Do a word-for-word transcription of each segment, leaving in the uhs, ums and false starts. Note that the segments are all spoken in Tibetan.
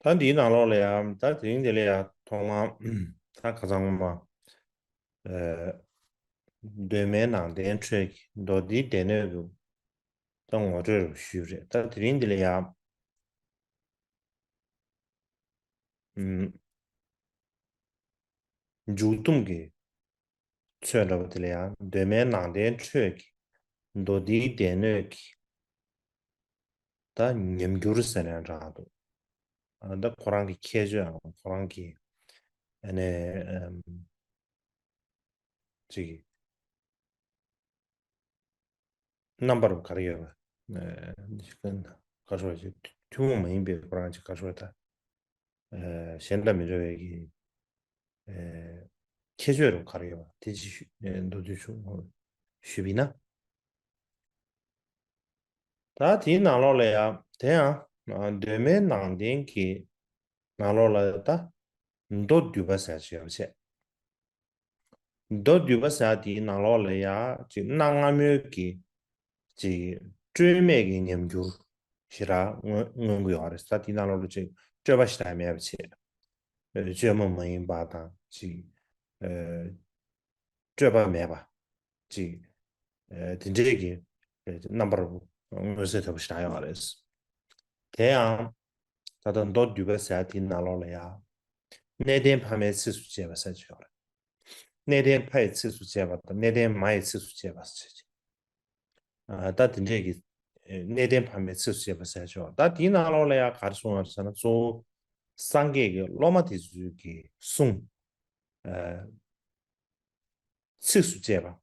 ད་འདིའི་ནང་ལོགས་ལ་ཡང་ད་དེ་རིང་འདི་ལ་ཡང་ཐོག་མར་ད་ཁ་སང་མ་གདོད་མའི་ནང་བསྟན་ཁྲོད་ཀྱི་མདོ་སྡེའི་སྡེ་སྣོད་དུ་ད་ངོ་སྤྲོད་རུ་ཞུས་རེད། ད་དེ་རིང་འདི་ལ་ཡང་མཇུག་བསྡོམས་ཀྱི་ཚོད་འདྲ་བོ་དེ་ལ་ཡང་གདོད་མའི་ནང་བསྟན་ཁྲོད་ཀྱི་མདོ་སྡེའི་སྡེ་སྣོད་ཀྱི་ད་ཉམས་འགྱུར་ཟེར་ནས་འདྲ་འདུག་ཨ་ད་ཁོ་རང་གི་ཁྱད་ཆོས་ཨང་ཁོ་རང་གི་ཨ་ནི་ཨམ་ཅིག་རྣམ་པར་ག་རེ་ཡོད་པ། ཨ་ག་རེ་ཞུ་དགོས་ཐུན་མོང་མ་ཡིན་པའི་ཁོ་རང་ཅིག་ག་རེ་ཞུ་དགོས་ད། ཨ་གཞན་དང་མི་འདྲ་བའི་གི་ཨ་ཁྱད་ཆོས་རུ་ག་རེ་ཡོད་པ་དེ་ཅིག་ཞུ་མདོར་བསྡུས་ཞུ་ཞུས་པ་ཡིན་ན། ད་དེའི་ནང་ལོགས་ལ་ཡང་དེ་ཡང་ཨ་གདོད་མའི་ནང་བསྟན་གྱི་ནང་ལོགས་ལ་ད་མདོ་སྡུད་པ་ཟེར་ཅིག་ཡོད་པ་བྱས། མདོ་སྡུད་པ་ཟེར་དེའི་ནང་ལོགས་ལ་ཡང་ཅིག་གནའ་སྔ་མོའི་གི་ཅིག་སྤྲོས་མེད་ཀྱི་ཉམས་འགྱུར་ཞེ་དྲག་མངོན་མངོན་གྱི་ཡོད་རེད། ད་དེའི་ནང་ལོགས་ལ་ཅིག་སྤྲོས་པ་ཞེ་དྲག་མེད་པ་བྱས། ཨ་བཅོས་མ་མ་ཡིན་པ་དང་ཅིག་ཨ་སྤྲོས་པ་མེད་པ་ཅིག་ཨ་དེ་འདྲའི་གི་རྣམ་པར་མངོན་གསལ་དོད་པོ་ཞིག་ཡོད་རེད། དེ་ཡང་ད་ལྟ་མདོ་སྡུད་པ་ཟེར་དེའི་ནང་ལོགས་ལ་ཡང་གནས་བརྟན་ཕ་མའི་ཚིགས་སུ་བཅད་པ་ཟེར་གྱི་ཡོད་རེད། གནས་བརྟན་ཕ་ཡི་ཚིགས་སུ་བཅད་པ་དང་གནས་བརྟན་མ་ཡི་ཚིགས་སུ་བཅད་པ་ཟེར་གྱི། ཨ་ད་དེ་འདྲས་ཀྱི་ཨ་གནས་བརྟན་ཕ་མའི་ཚིགས་སུ་བཅད་པ་ཟེར་གྱི་ཡོད། ད་དེའི་ནང་ལོགས་ལ་ཡང་ག་རེ་གསུངས་ཡོད་ཟེར་ན་གཙོ་བོ་སངས་རྒྱས་ཀྱི་སློབ་མ་དེ་ཚོའི་གི་གསུང་ཨ་ཚིགས་སུ་བཅད་པ་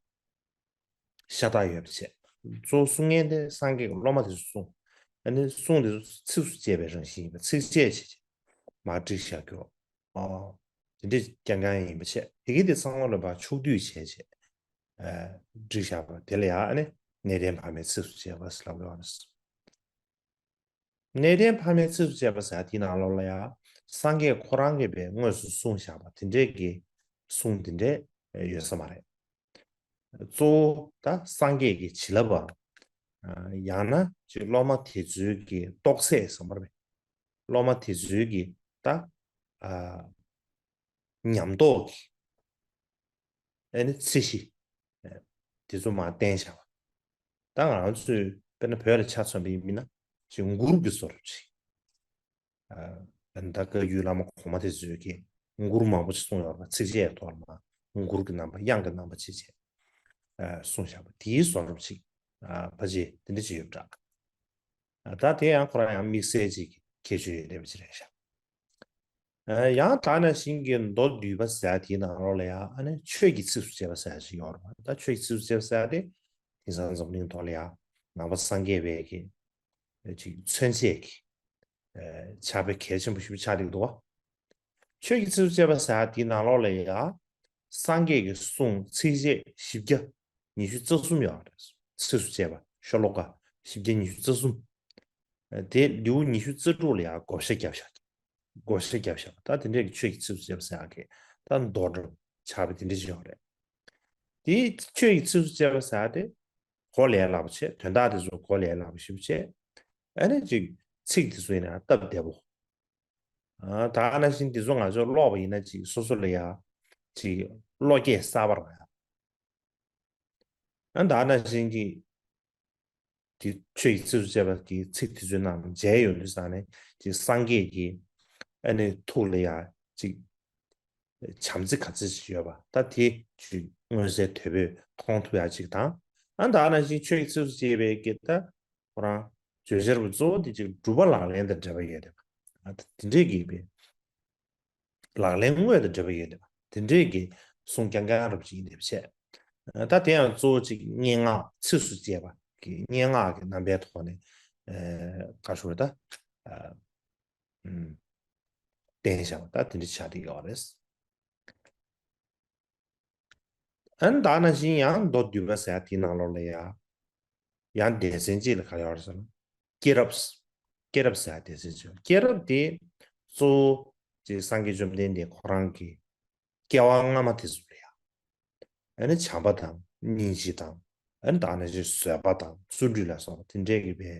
ཤ་སྟག་ཡོད་པ་བྱས། གཙོ་བོ་གསུང་མཁན་དེ་སངས་རྒྱས་ཀྱི་སློབ་མ་དེ་ཚོ་གསུང་། ཨ་ནི་གསུང་དེ་ཚོ་ཚིགས་སུ་བཅད་པའི་རང་བཞིན་ཡིན་པ་ཚིགས་བཅད་བྱས་བྱས་མར་བསྒྲིགས་བཞག་རྒྱུ། ཨོ། དེ་འདྲས་རྐྱང་རྐྱང་ཡིན་པ་བྱས། དེ་གི་དེ་ཚང་མ་ལ་ཕར་ཕྱོགས་བསྡུས་བྱས་བྱས་ཨ་བསྒྲིགས་བཞག་པ་དེ་ལ་ཡང་ཨ་ནི་གནས་བརྟན་ཕ་མའི་ཚིགས་སུ་བཅད་པ་ཟེར་ལབ་ཡོད་རེད། གནས་བརྟན་ཕ་མའི་ཚིགས་སུ་བཅད་པ་ཟེར་དེའི་ནང་ལོགས་ལ་ཡང་སངས་རྒྱས་ཁོ་རང་གིས་པའི་དངོས་སུ་གསུངས་བཞག་པ་དེ་འདྲས་ཀྱི་གསུང་དེ་འདྲས་ཡོད་ས་མ་རེད། གཙོ་བོ་ད་སངས་རྒྱས་ཀྱི་བྱིན་རླབས་པ། ཡང་ན་ཅིག་སློབ་མ་དེ་ཚོའི་གི་རྟོགས་སད་ཟེར་མ་རེད། སློབ་མ་དེ་ཚོའི་གི་ད་ཉམས་རྟོགས་ཀྱི་ཨ་ནི་ཚད་གཞི་དེ་ཚོ་མར་བསྟན་བཞག་པ། ད་ང་རང་ཚོས་དཔེར་ན་བོད་ལ་ཆ་མཚོན་པ་ཡིན་ན་ཅིག་མགུར་གྱི་བཟོ་འདྲ་ཅིག་ཨ་ད་བཀའ་བརྒྱུད་བླ་མ་གོང་མ་དེ་ཚོས་ཀྱི་མགུར་མང་པོ་ཅིག་གསུངས་ཡོད་རེད་པ། ཚིགས་བཅད་ཐོག་ལ་མ་མགུར་གྱི་རྣམ་པ་དབྱངས་ཀྱི་རྣམ་པ་ཅིག་བྱས་ཨ་གསུངས་བཞག་པ་དེའི་བཟོ་འདྲ་ཅིག་ཨ་ཕལ་ཆེར་དེ་འདྲ་ཅིག་ཡོད་པ་འདྲ། ཨ་ད་དེ་ཡང་ཁོ་རང་ཡང་དམིགས་བསལ་ཅིག་གི་ཁྱད་ཆོས་ཡོད་བསྡད་པ་ཅིག་རེད་ཤག་ཨ་ཡང་དེ་ནང་བཞིན་གྱི་མདོ་སྡུད་པ་ཟེར་དེའི་ནང་ལོགས་ལ་ཡང་ཨ་ནི་ཆོས་ཀྱི་ཚིགས་སུ་བཅད་པ་ཟེར་ཞིག་ཡོད་རེད་པ། ད་ཆོས་ཀྱི་ཚིགས་སུ་བཅད་པ་ཟེར་དེ་དེང་སང་འཛམ་གླིང་ཐོག་ལ་ཡང་ནང་པ་སངས་རྒྱས་པའི་གི་ཅིག་མཚོན་བྱེད་ཀྱི་ཨ་ཕྱག་དཔེ་གལ་ཆེན་པོ་ཞིག་ཆགས་བསྡད་ཀྱི་འདུག་པ། ཆོས་ཀྱི་ཚིགས་སུ་བཅད་པ་ཟེར་དེའི་ནང་ལོགས་ལ་ཡང་སངས་རྒྱས་ཀྱི་གསུང་ཚིགས་བཅད་བཞི་བརྒྱ་ཉི་ཤུ་རྩ་གསུམ་ཡོད་རེད། ཚིགས་སུ་བཅད་པ་ཤོ་ལོ་ཀ་བཞི་བརྒྱ་ཉི་ཤུ་རྩ་གསུམ། དེ་ལེའུ་ཉི་ཤུ་རྩ་དྲུག་ལ་ཡང་བགོ་བཤའ་བརྒྱབ་བཞག་བགོ་བཤའ་བརྒྱབ་བཞག་ད་དེ་འདྲས་ཀྱི་ཆོས་ཀྱི་ཚིགས་སུ་བཅད་པ་ཟེར་ཡག་གི་ད་མདོ་འདྲ་ཆགས་པ་དེ་འདྲས་ཅིག་ཡོད་རེད། དེའི་ཆོས་ཀྱི་ཚིགས་སུ་བཅད་པ་ཟེར་ཡག་དེ་གོ་ལས་སླ་པོ་བྱས། དོན་དག་དེ་ཚོ་གོ་ལས་སླ་པོ་ཞེ་པོ་བྱས། ཨ་ནི་ཅིག་ཚིག་དེ་ཚོ་ཡིན་ན་སྟབས་བདེ་པོ། ཨ་ད་ག་ནང་བཞིན་དེ་ཚོ་ང་ཚོས་ཀློག་པ་ཡིན་ན་ཅིག་སོ་སོ་ལ་ཡ་ཅིག་བློ་སྐྱེད་གསར་པ་རང་ཡ། ཨ་ད་ག་ནང་བཞིན་གྱི་དེ་ཆོས་ཀྱི་ཚིགས་སུ་བཅད་པ་གི་ཚིག་དེ་ཚོའི་ནང་མཇལ་ཡོང་དུས་ཙང་ནས་ཅིག་སངས་རྒྱས་ཀྱི་ཨ་ནི་ཐུགས་ལ་ཡ་ཅིག་བྱམས་བརྩེ་ག་ཚོད་ཅིག་ཡོད་པ་ད་དེ་ཅིག་མངོན་གསལ་དོད་པོས་མཐོང་ཐུབ་ཡ་ཅིག་དང་། ཨ་ད་ག་ནང་བཞིན་ཆོས་ཀྱི་ཚིགས་སུ་བཅད་པའི་གི་ད་ཁོ་རང་བརྗོད་བྱ་རུ་གཙོ་བོ་དེ་ཅིག་སྒྲུབ་པ་ལག་ལེན་དང་འབྲེལ་བ་ཡོད་རེད་པ། ཨ་ད་དེ་འདྲས་ཀྱི་པའི་ལག་ལེན་དངོས་དང་འབྲེལ་བ་ཡོད་རེད་པ། དེ་འདྲས་ཀྱི་གསུང་རྐྱང་རྐྱང་རབ་ཅིག་ཡིན་པའི་ཕྱིར། ད་དེ་ཡང་གཙོ་བོ་ཅིག་སྙན་ངག་ཚིགས་སུ་བཅད་པ་གི་སྙན་ངག་གི་རྣམ་པའི་ཐོག་ནས་ཨ་བཀའ་ཤོག་ད་ཨ་ཨུམ་བསྟན་བཞག་པ་ད་དེ་འདྲ་ཆགས་བསྡད་ཡོད་རེད། ཨ་ནི་ད་ནང་བཞིན་ཡང་མདོ་སྡུད་པ་ཟེར་ཡ་དེའི་ནང་ལོགས་ལ་ཡ། ཡང་སྡེ་ཚན་གཅིག་ལ་ག་རེ་ཡོད་རེད་ཟེར་ན། སྐྱེས་རབས། སྐྱེས་རབས་ཟེར་ཡ་སྡེ་ཚན་གཅིག་སྐྱེས་རབས་དེ་གཙོ་བོ་ཅིག་སངས་རྒྱས་བཅོམ་ལྡན་འདས་ཁོ་རང་གི་སྐྱེ་བ་སྔ་མ་དེ་ཚོ་ལ་ཡ། ཨ་ནི་བྱམས་པ་དང་སྙིང་རྗེ་དང་། ཨ་ནི་ད་ནང་བཞིན་བཟོད་པ་དང་བརྩོན་འགྲུས་ལ་སོགས་པ་དེ་འདྲས་ཀྱི་པའི་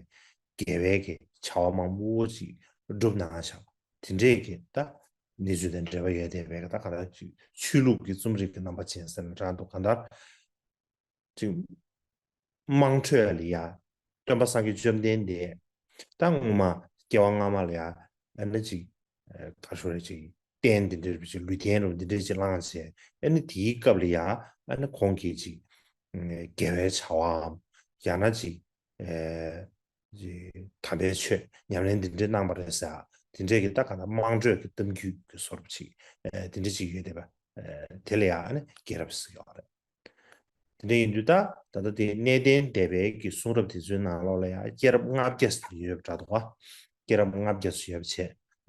དགེ་བའི་གི་བྱ་བ་མང་པོ་ཅིག་བསྒྲུབས་གནང་བཞག་དེ་འདྲས་ཀྱི་ད་གནས་ཚུལ་དང་འབྲེལ་བ་ཡོད་བསྡད་པའི་ད་གང་ལྟར་ཆོས་ལུགས་ཀྱི་རྩོམ་རིག་གི་རྣམ་པ་ཅན་ཟེར་ན་འདྲ་འདུག་གང་ལྟར་ཅིག་དམངས་ཁྲོད་ལ་ཡ་སྟོན་པ་སངས་རྒྱས་བཅོམ་ལྡན་འདས་ད་སྔོན་མ་སྐྱེ་བ་སྔ་མ་ལ་ཡ་ཨ་ནི་ཅིག་ག་ཞོར་རེ་ཅིག་རྟེན་འདི་འདྲ་ཅིག་ལུས་རྟེན་རུ་འདི་འདྲ་ཅིག་བླངས་བྱས་ཨ་ནི་དེའི་སྐབས་ལ་ཡ་ཨ་ནི་ཁོང་གིས་ཅིག་དགེ་བའི་བྱ་བའམ་ཡང་ན་ཅིག་ཅིག་དམ་པའི་ཆོས་ཉམས་ལེན་འདི་འདྲ་གནང་བ་རེད་ཟེར། དེ་འདྲས་ཀྱི་ད་ག་ན་དམངས་ཁྲོད་ཀྱི་གཏམ་རྒྱུད་ཀྱི་བཟོ་འདྲ་ཅིག་དེ་འདྲ་ཅིག་ཡོད་བསྡད་པ། དེ་ལ་ཡང་ཨ་ནི་རྒྱལ་རབས་ཟེར་གྱི་ཡོད་རེད། དེ་འདྲ་ཡིན་དུས་ད་ད་ལྟ་དེ་གནས་བརྟན་སྡེ་པའི་གི་གསུང་རབ་དེ་ཚོའི་ནང་ལོགས་ལ་ཡང་སྐྱེས་རབས་ལྔ་བརྒྱ་ཙམ་ཡོད་པ་འདྲ་འདུག་བ། སྐྱེས་རབས་ལྔ་བརྒྱ་ཙམ་ཡོད་པ་བྱས་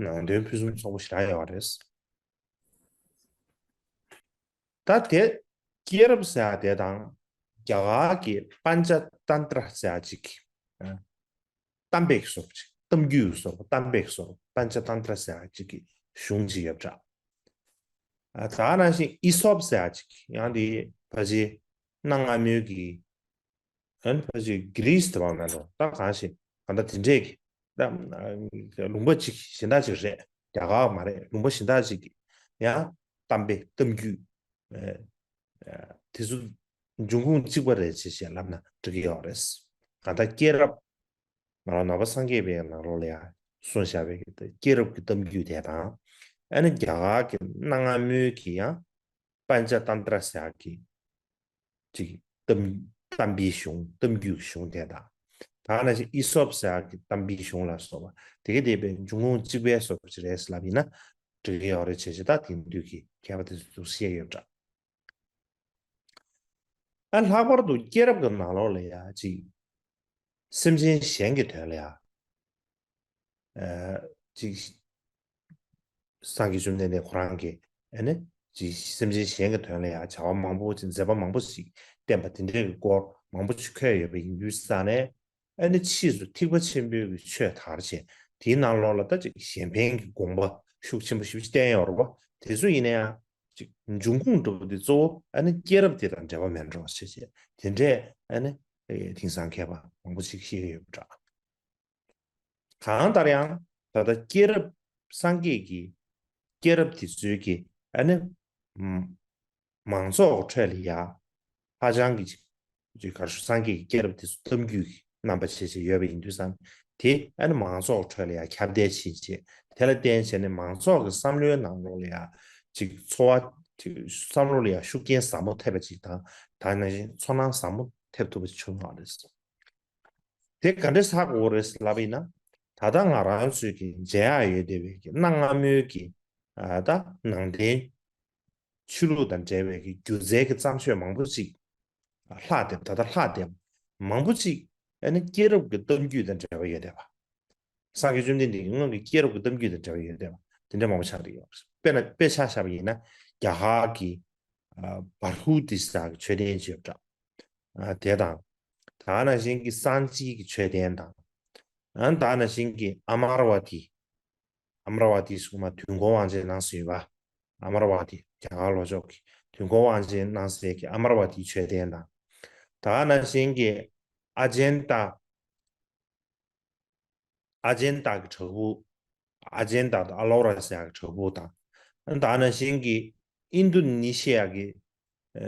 ནང་དོན་ཕུན་སུམ་ཚོགས་པོ་ཞེ་དྲག་ཡོད་རེད། ད་དེ་སྐྱེས་རབས་ཟེར་ཡ་དེ་དང་རྒྱ་གར་གྱི་པན་ཅ་ཏན་ཏྲ་ཟེར་ཡ་ཅིག་གཏམ་དཔེ་གི་བཟོ་འདྲ་ཅིག་གཏམ་རྒྱུད་ཀྱི་བཟོ་འདྲ་གཏམ་དཔེ་གི་བཟོ་འདྲ་པན་ཅ་ཏན་ཏྲ་ཟེར་ཡ་ཅིག་གི་གཞུང་ཅིག་ཡོད་པ་འདྲ། ད་ག་ནང་བཞིན་ཨི་སོབ་ཟེར་ཡ་ཅིག་ཡང་དེ་ཕལ་ཆེར་གནའ་སྔ་མོའི་གི་ཨ་ནི་ཕལ་ཆེར་གྷི་རིས་དེ་བ་ན་འགྲོ་ད་གང་ཞིག་གང་ལྟར་དེ་འདྲས་ཀྱི་ད་ལུང་པ་ཅིག་གཞན་དག་ཅིག་རེད། རྒྱ་གར་མ་རེད། ལུང་པ་གཞན་དག་ཅིག་གི་ཡང་གཏམ་དཔེ་གཏམ་རྒྱུད་དེ་ཚོ་འབྱུང་ཁུངས་གཅིག་པ་རེད་ཅེས་བཤད་ལབ་ན་འགྲིག་གི་ཡོད་རེད། གང་ལྟར་སྐྱེས་རབས་ང་རང་ནང་པ་སངས་རྒྱས་པའི་ནང་ལོགས་ལ་ཡང་གསུངས་བཞག་པའི་གི་སྐྱེས་རབས་ཀྱི་གཏམ་རྒྱུད་དེ་དང་ཨ་ནི་རྒྱ་གར་གྱི་གནའ་སྔ་མོའི་གི་ཡང་པན་ཅ་ཏན་ཏྲ་ཟེར་ཡག་གི་ཅིག་གཏམ་གཏམ་དཔེའི་གཞུང་གཏམ་རྒྱུད་ཀྱི་གཞུང་དེ་དང་། ད་ག་ནང་བཞིན་ཨི་སོབ་ཟེར་ཡག་གི་གཏམ་དཔེའི་གཞུང་ལ་སོགས་པ་དེ་ག་དེ་བས་འབྱུང་ཁུངས་གཅིག་པའི་བཟོ་འདྲ་ཅིག་རེད་ལབ་ཡིན་ན་འགྲིག་གི་ཡོད་རེད་བྱས་བྱས་ད་དེང་དུས་ཀྱི་མཁས་པ་དེ་ཚོས་བཤད་ཡོད་འདྲ། ཨ་ལྷག་པར་དུ་སྐྱེས་རབས་ཀྱི་ནང་ལོགས་ལ་ཡ་ཅིག་སེམས་ཅན་གཞན་གྱི་དོན་ལ་ཡ། ཨ་ཅིག་སངས་རྒྱས་བཅོམ་ལྡན་འདས་ཁོ་རང་གིས་ཨ་ནི་ཅིག་སེམས་ཅན་གཞན་གྱི་དོན་ལ་ཡ་བྱ་བ་མང་པོ་ཅིག་མཛད་པ་མང་པོ་ཞིག་བསྟན་པ་དེ་འདྲའི་གི་སྐོར་མང་པོ་ཅིག་འཁོད་ཡོད་པ་ཡིན་དུས་ཙ་ནས་ཨ་ནི་ཕྱིས་སུ་ཐེག་པ་ཆེན་པོའི་གི་ཆོས་དར་བྱས་དེའི་ནང་ལོགས་ལ་ད་ཅིག་གཞན་ཕན་གྱི་དགོངས་པ་ཤུགས་ཆེན་པོ་ཞེ་པོ་ཅིག་བསྟན་ཡོད་རེད་པ། དེ་ཚོ་ཡིན་ན་ཡང་ཅིག་འབྱུང་ཁུངས་འདྲ་པོ་དེ་གཙོ་བོ་ཨ་ནི་སྐྱེས་རབས་དེ་དང་འབྲེལ་བ་མེད་འགྲོ་བྱས་བྱས་དེ་འདྲས་ཨ་ནི་ཨེ་དེང་སང་མཁས་པ་མང་པོ་ཅིག་བཤད་ཀྱི་ཡོད་པ་འདྲ། གང་ལྟར་ཡང་ད་ལྟ་སྐྱེས་རབས་སངས་རྒྱས་ཀྱི་སྐྱེས་རབས་དེ་ཚོའི་གི་ཨ་ནི་ཨམ་མང་ཚོགས་ཁྲོད་ལ་ཡ་ཧ་ཅང་གི་ཅིག་ཅིག་གར་ཞུ་སངས་རྒྱས་ཀྱི་སྐྱེས་རབས་དེ་ཚོ་གཏམ་རྒྱུད་ཀྱི་རྣམ་པ་བྱས་བྱས་ཡོད་པ་ཡིན་དུས་ཙང་དེ་ཨ་ནི་མང་ཚོགས་ཁྲོད་ལ་ཡ་ཁྱབ་གདལ་ཕྱིན་བྱས་དེ་ལ་བརྟེན་བྱས་ནས་མང་ཚོགས་ཀྱི་བསམ་བློའི་ནང་ལོགས་ལ་ཡ་ཅིག་ཚོར་བ་ཅིག་བསམ་བློ་ལ་ཡ་ཤུགས་རྐྱེན་ཟབ་མོ་ཐེབས་པ་ཅིག་དང་ད་ནང་བཞིན་ཚོར་སྣང་ཟབ་མོ་ཐེབས་ཐུབ་པ་ཅིག་བྱུང་བ་རེད། དེ་ག་འདྲས་ཧ་གོ་རེད་ལབ་ཡིན་ན། ད་ལྟ་ང་རང་ཚོས་ཀྱི་མཇལ་ཡག་ཡོད་བསྡད་པའི་གི་གནའ་སྔ་མོའི་གི་ཨ་ད་ནང་བསྟན་ཆོས་ལུགས་དང་འབྲེལ་བའི་གི་སྒྱུ་རྩལ་གྱི་བརྩམས་ཆོས་མང་པོ་ཅིག་ལྷག་བསྡད་ད་ལྟ་ལྷག་བསྡད་མང་པོ་ཅིག་ཨ་ནི་སྐྱེས་རབས་ཀྱི་གཏམ་རྒྱུད་དང་འབྲེལ་བ་ཡོད་བསྡད་པ། སངས་རྒྱས་བཅོམ་ལྡན་འདས་ཀྱི་སྔོན་གྱི་སྐྱེས་རབས་ཀྱི་གཏམ་རྒྱུད་དང་འབྲེལ་བ་ཡོད་བསྡད་པ་དེ་འདྲ་མང་པོ་ཆགས་བསྡད་ཡོད་རེད། དཔེར་ན་དཔེ་ཆ་བཞག་པ་ཡིན་ན་རྒྱ་གར་གྱི་ཨ་བཱ་ཧུ་ཏི་ཟེར་གྱི་མཆོད་རྟེན་ཅིག་ཡོད་པ་འདྲ། ཨ་དེ་དང་། ད་ག་ནང་བཞིན་གྱི་སཾ་སྐྱིད་ཀྱི་མཆོད་རྟེན་དང་། ཨ་ད་ག་ནང་བཞིན་གྱི་ཨ་མ་ར་ཝ་ཏི། ཨ་མ་ར་ཝ་ཏི་སུ་མ་དུས་འཁོར་དབང་ཆེན་གནང་སྲིད་པ། ཨ་མ་ར་ཝ་ཏི་རྒྱ་གར་ལྷོ་ཕྱོགས་ཀྱི་དུས་འཁོར་དབང་ཆེན་གནང་སྲིད་ཀྱི་ཨ་མ་ར་ཝ་ཏིའི་མཆོད་རྟེན་དང་། ད་ག་ནང་བཞིན་གྱི་ཨ་ཇན་ཏ། ཨ་ཇན་ཏ་གི་བྲག་ཕུག་ཨ་ཇན་ཏ་དང་ཨ་ལོ་ར་ཟེར་ཡག་གི་བྲག་ཕུག་དང་། ད་ག་ནང་བཞིན་གྱི་ཨིན་རྡུ་ནི་ཤི་ཡ་གི་ཨ་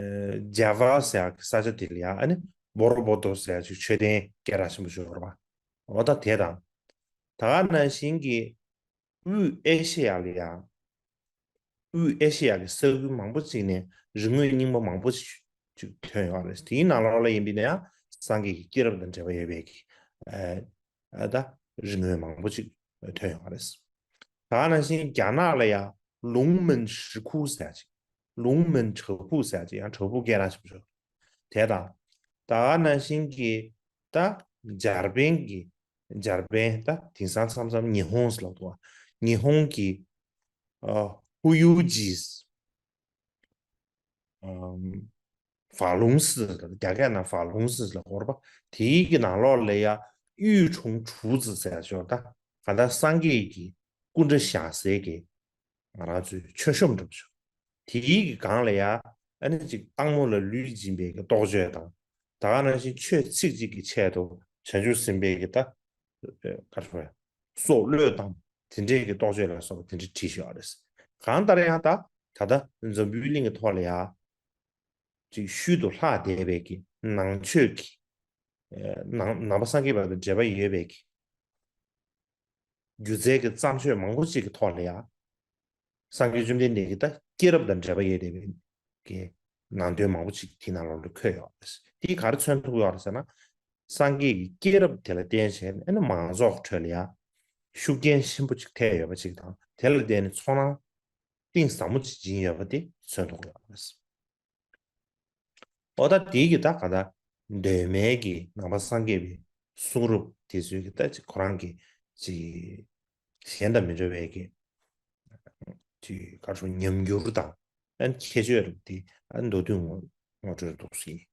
ཇ་ཝ་ཟེར་ཡག་གི་ས་ཆ་དེ་ལ་ཡང་ཨ་ནི་བོ་རོ་བོ་ཏོ་ཟེར་ཡག་ཅིག་མཆོད་རྟེན་སྐད་གྲགས་ཆེན་པོ་ཞིག་ཡོད་རེད་པ། འོ་ད་དེ་དང་། ད་ག་ནང་བཞིན་གྱི་དབུས་ཨེ་ཤེ་ཡ་ལ་ཡང་། དབུས་ཨེ་ཤེ་ཡ་གི་ས་ཁུལ་མང་པོ་ཅིག་ནས་རིག་དངོས་རྙིང་པ་མང་པོ་ཅིག་ཅིག་ཐོན་ཡོད་རེད། དེའི་ནང་ལོགས་ལ་ཡིན་པ་ཡིན་ན་ཡང་སངས་རྒྱས་ཀྱི་སྐྱེས་རབས་དང་འབྲེལ་བ་ཡོད་པའི་གི་ཨ་ཨ་ད་རིག་དངོས་མང་པོ་ཅིག་ཐོན་ཡོད་རེད། ད་ག་ནང་བཞིན་རྒྱ་ནག་ལ་ཡང་ལུང་མན་ཧྲི་ཁུག་ཟེར་ཅིག་ལུང་མན་ཧྲི་ཁུག་ཟེར་ཅིག་ཡང་བྲག་ཕུག་སྐད་གྲགས་ཆེན་པོ་ཞིག་དེ་དང་། ད་ག་ནང་བཞིན་གྱི་ད་འཇར་པན་གྱི་འཇར་པན་ད་དེང་སང་མཚམས་མཚམས་ཉི་ཧོང་ཟེར་ལབ་འདུག་བ། ཉི་ཧོང་གི་ཨ་ཧུ་ཡུ་ཇིས་ཨམ་ཧྥ་ལུང་སི་རྒྱ་སྐད་ནང་ཧྥ་ལུང་སི་ལབ་འདུག་བ། དེའི་གི་ནང་ལོགས་ལ་ཡ་གཡུས་གྲོང་གྲུ་ཙི་ཟེར་ཞོར་ད་ག་ད་སངས་རྒྱས་ཀྱི་སྐུ་འདྲ་བཞེངས་སའི་གི་ང་རང་ཚོའི་མཆོད་གཤོམ་འདྲ་པོ་ཞིག་དེའི་གི་སྒང་ལ་ཡ་ཨ་ནི་ཅིག་སྟག་མོ་ལ་ལུས་སྦྱིན་པའི་གི་རྟོགས་བརྗོད་དང་། ད་ག་ནང་བཞིན་ཆོས་ཚིག་གཅིག་གི་ཆེད་དུ་བྱང་ཆུབ་སེམས་དཔའི་གི་ད་ག་རེ་ཟེར་སྲོག་བློས་བཏང་ དེ་འདྲས་ཀྱི་རྟོགས་བརྗོད་ལ་སོགས་པ་དེ་འདྲས་བྲིས་ཡོད་རེད། གང་ལྟར་ཡང་ད་ད་ལྟ་འཛམ་བུའི་གླིང་གི་ཐོག་ལ་ཡ་ཅིག་ཤུལ་དུ་ལྷག་བསྡད་པའི་གི་ནང་ཆོས་ཀྱི་ནང་ནང་པ་སངས་རྒྱས་པ་དང་འབྲེལ་བ་ཡོད་པའི་གི་སྒྱུ་རྩལ་གྱི་བརྩམས་ཆོས་མང་པོ་ཅིག་གི་ཐོག་ལ་ཡ། སངས་རྒྱས་བཅོམ་ལྡན་འདས་ཀྱི་ད་སྐྱེས་རབས་དང་འབྲེལ་བ་ཡོད་བསྡད་པའི་གི་ནང་དོན་མང་པོ་ཅིག་དེའི་ནང་ལོགས་ལ་འཁོད་ཡོད་རེད། དེས་ག་རེ་མཚོན་ཐུབ་ཡོད་རེད་ཟེར་ན། སངས་རྒྱས་ཀྱི་སྐྱེས་རབས་དེ་ལ་བརྟེན་བྱས་ཨ་ནི་མང་ཚོགས་ཁྲོད་ལ་ཡ་ཤུགས་རྐྱེན་ཆེན་པོ་ཅིག་ཐེབས་ཡོད་པ་ཅིག་དང་དེ་ལ་བརྟེན་ནས་ཚོར་སྣང་གཏིང་ཟབ་མོ་ཅིག་སྦྱིན་ཡོད་པ་དེ་མཚོན་ཐུབ་ཡོད་རེད། ཨོ་ད་དེའི་གི་ད་ག་ད་གདོད་མའི་གི་ནང་པ་སངས་རྒྱས་པའི་གསུང་རབ་དེ་ཚོའི་གི་ད་ཅིག་ཁོ་རང་གི་ཅིག་གཞན་དང་མི་འདྲ་བའི་གི་ཅིག་ག་རེ་ཞུ་ཉམས་འགྱུར་དང་ཨན་ཁྱད་ཆོས་རིགས་དེ་ཨན་མདོ་དོན་ངོ་ངོ་སྤྲོད་འདུག་སྲིད།